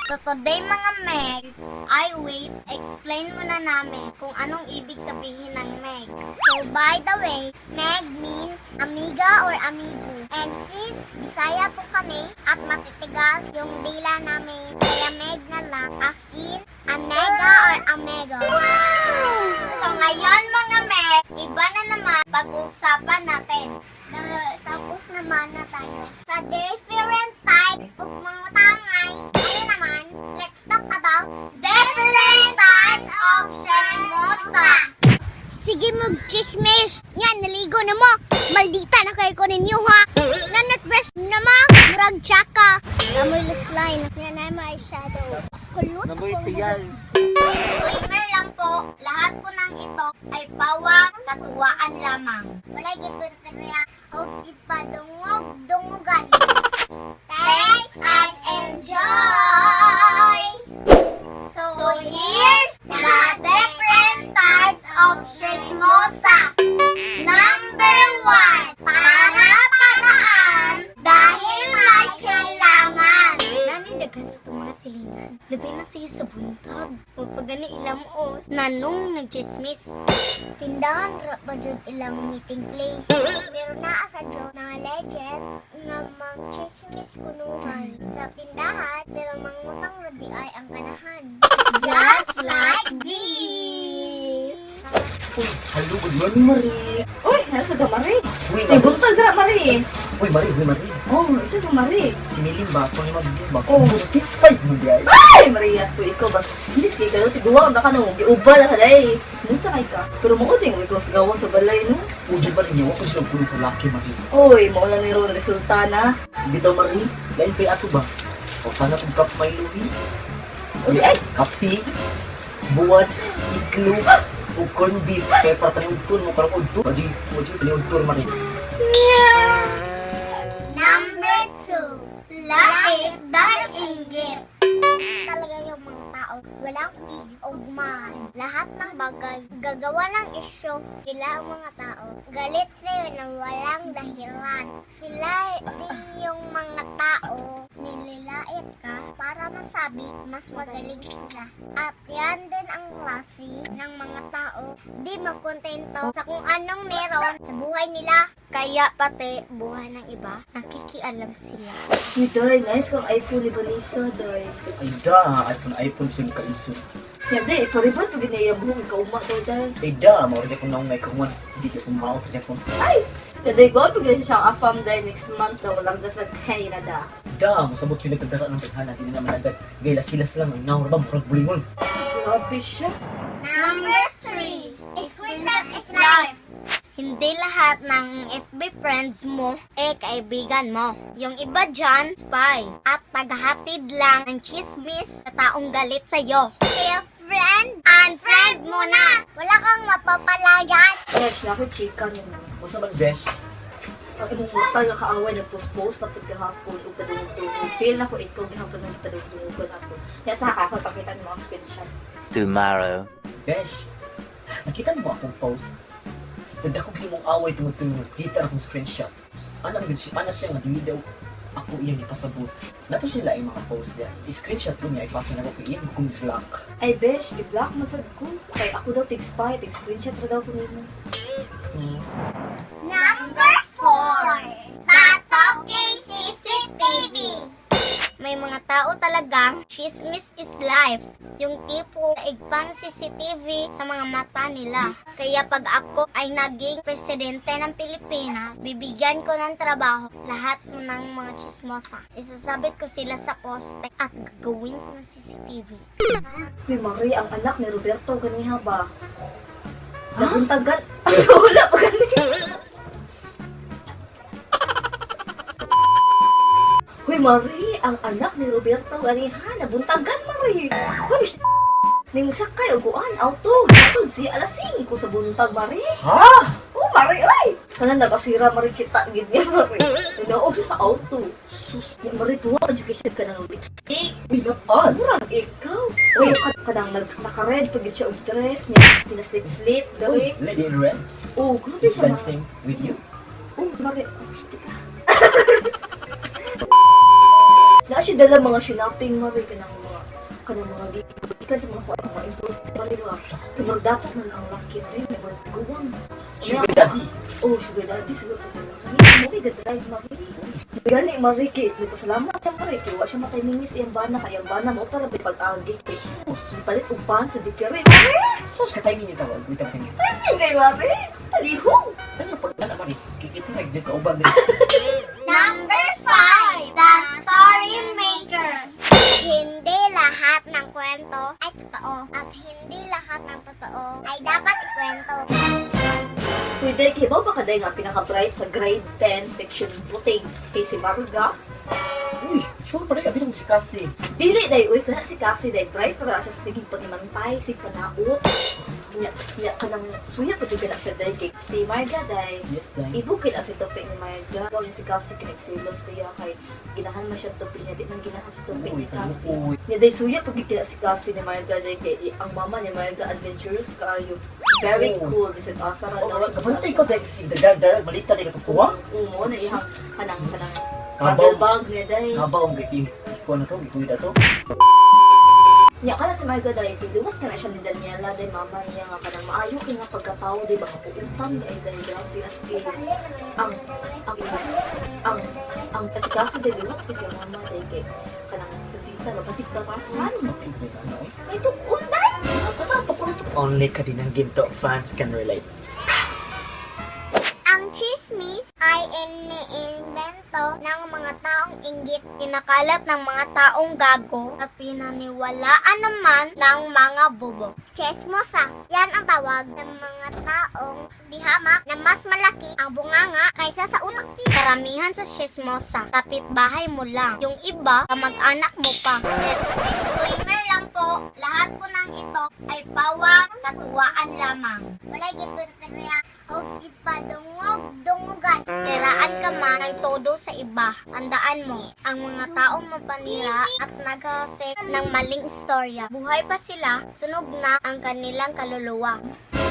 So today mga Meg, explain muna namin kung anong ibig sabihin ng Meg. So by the way, Meg means amiga or amigo. And since Bisaya po kami at matitigas yung dila namin, kaya Meg na lang as in amega or amego. So ngayon mga Meg, iba na naman pag-usapan natin. Tapos naman na tayo sa different type of mga tangay. Ngayon naman, let's talk about different types of chismosa. Sige mag-chismis. Yan, naligo na mo. Maldita na kayo ko ninyo ha. Nanot-breast na mo. Murag tsaka. Namoy lusline. Yan ay may shadow. Kulot Namoy ako. tiyal. Disclaimer lang po, lahat po ng ito ay pawang katuwaan lamang. Wala gipunteriya o ipadungog-dungugan. Thanks and enjoy! So here's the different types of chismosa. Number 1, para-paraan dahil may kailangan. Nanindagan sa itong mga silingan. Labi na siya sa buntag. O pag gani ilang os, nanong nag-chismis. Tindahan ra pa dyan ilang meeting place. Pero naasa dyan na legend na mag-chismis kunuhay sa tindahan, pero mangutang radi ay ang kanahan. Just like this! Uy, hello, good morning, Marie. Uy, nasa ka, Marie? Uy, Ay, buntag dra, Marie. Uy, Marie. Oh, isa ka, Marie. Si Miling ba? Kung yung mag-view ba? Oh. Kiss fight mo, guys. Ay, Maria, po ikaw ba? Sinis kay kayo, tiguwa na ka no. Giuba na ka day. Sismusa kay ka. Pero mauding, ikaw sa gawa sa balay, no? Uji ba rin niyo? Ako sila punin sa laki, Marie. Uy, maulang ni Ron resulta na. Bitaw, Marie. Dahil kay ato ba? O sana kung kap may luwi. Uy, ay! Kapi, buwan, itlog, o corn beef. Kaya para paniudtun mo, karang udtun. Uji, paniudtun, Marie. Number 2, lait dahil inggit. Talaga yung mga tao, walang peace of mind. Lahat ng bagay, gagawa ng isyo. Sila ang mga tao, galit sa'yo na walang dahilan. Sila din yung mga tao, nililait ka para masabi mas magaling sila. At yan din ang klase ng mga tao, di makontento sa kung anong meron sa buhay nila. Kaya pati buhay ng iba, nakikialam sila. Uy, Day, nice kang iPhone ni Vanessa, Day. Ay da, iPhone sing kaiso. Yan, Day, paribad pag ginaya buhong ikauma daw, Day. Ay da, mawala ko nang may kawan. Hindi ka kumaot niya ko. Ay! Day, ko, pag siya afam, Day, next month daw, walang just like, hey, nada. Da, masabot yung nagkagara ng taghanan. Hindi naman agad. Gaylas-gilas lang. Ang nahurabang, murag bulingon. Grabe siya. Number 3, screenshot is life. Hindi lahat ng FB friends mo kaibigan mo. Yung iba dyan, spy. At tagahatid lang ng chismis sa taong galit sa'yo. Kaya friend, unfriend mo na. Wala kang mapapala dyan. Yes, na ako, chika niyo. Kung man, besh, Ang imong mata nga kaaway nagpost-post na pagkahapon o kadungog-dungog. Feel na ko ikaw gihapon ng kadungog-dungog ako. Kaya sa ako pakita ng mga screenshot. Tomorrow. besh, nakita mo akong post. Nagdakong himong away tungod-tungod. Kita akong screenshot. Ano siya nga, hindi daw ako iyang ipasabot. Nato sila yung mga post niya. I-screenshot ko niya, ipasa na ko kay iyang kong vlog. Ay, besh, i-block mo sad ko. Kay ako daw tig-spy, tig-screenshot ra daw ko nimo. Number 4, Tatoking CCTV. May mga tao talagang chismis is life. Yung tipo na igpang CCTV sa mga mata nila. Kaya pag ako ay naging presidente ng Pilipinas, bibigyan ko ng trabaho lahat ng mga chismosa. Isasabit ko sila sa poste at gagawin ko ng CCTV. Uy, Marie, ang anak ni Roberto ganiha ba? Nabuntagan. Wala pa ganiha. Uy, Marie, ang anak ni Roberto ganiha. Nabuntagan, Marie. Uy, ning sakay o kuan, auto. Gatod siya alas 5 sa buntag, Marie. Ha? Oh, Marie, ay! Kanan nabasira, Marie, kita. Gid niya, Marie. Inaog siya sa auto. Sus, Marie, tuwa education ka ng lipstick. Pinapas. Murag ikaw. Uy, kadang naka-red pag siya og dress niya. Pinaslit-slit, Uy, gawin. lady in red Oh, grabe is siya, Marie. dancing with you. Oh, Marie, oh, stick ka. Na siya dala mga sinaping Marie kanang mga gikan sa mga important Marie nga. Pero dapat man ang laki Marie may guwang. Sugar daddy. Oh, sugar daddy siguro to lang. Kani mo gid drive Marie. Gani Marie kay nagpasalamat siya Marie kay wa siya mataymimis iyang bana kay ang bana mo para pag-agi kay palit og pan sa dikere. Sus ka tayo niyo tawag. Wait ako niyo. Kay Marie, talihong. Ano pag anak Mari? Kikitinag din ka uban din. Number 5, the story maker. Hindi lahat ng kwento ay totoo at hindi lahat ng totoo ay dapat ikwento. Pwede kay ba kaday nga pinaka-bright sa grade 10 section puting kay si Marga. Uy, sure pa rin. Abitong si Cassie. Dili day uy kana si Cassie day bright para siya sa siging pagimantay sig panaot. Nya kanang suya pa jud kana siya day kay si Marga day. Yes, dahil. Ibukid as topic ni Marga. Gaw si Cassie kinagsilos siya kay ginahan man siya topic niya di man ginahan sa topic ni Cassie. Uy, Nya day suya pag kita si Cassie ni Marga day kay ang mama ni Marga adventurous kaayo. Very Oh. cool bisan asa ra daw. kapantay ko dahil si dadag malita dahil katukuha. Umo na ihang kanang Kabaw. travel bag niya day. Kabaw ang gati. Ikaw na to, gikuida to. Nya kala si Marga day tiluwat ka na siya ni Daniela day mama niya nga kanang maayo kay nga pagkatao day baka puutan day day grabe as in ang ang kasi day luwat kasi ang mama day kay kanang tita mabatik ba pa ay tukon day Only ka din ang ginto fans can relate. Ang chismis ay iniimbento ng mga taong inggit, kinakalat ng mga taong gago at pinaniwalaan naman ng mga bubo. Chismosa, yan ang tawag ng mga taong dihamak na mas malaki ang bunganga kaysa sa utak. Karamihan sa chismosa, kapitbahay mo lang. Yung iba, kamag-anak mo pa. Disclaimer lang po, lahat po ng ito ay pawang katuwaan lamang. Wala gipunteriya o ipadungog-dungugan. Siraan ka man ng todo sa iba. Tandaan mo, ang mga taong mapanira at naghasik ng maling istorya, buhay pa sila, sunog na ang kanilang kaluluwa.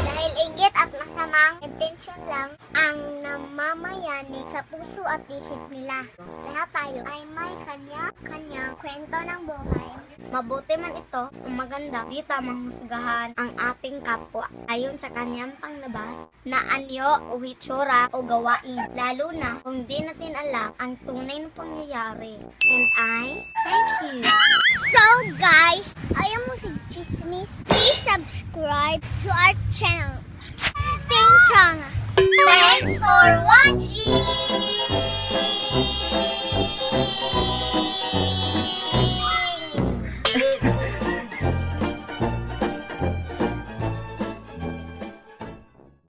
Dahil inggit at masamang intensyon lang ang namamayani sa puso at isip nila. Lahat tayo ay may kanya-kanyang kwento ng buhay. Mabuti man ito o maganda, di tamang husgahan ang ating kapwa ayon sa kanyang panglabas na anyo o hitsura o gawain, lalo na kung di natin alam ang tunay na pangyayari. And I thank you. So guys, ayaw mo si Chismis? Please subscribe to our channel. Ting Chong. Thanks for watching!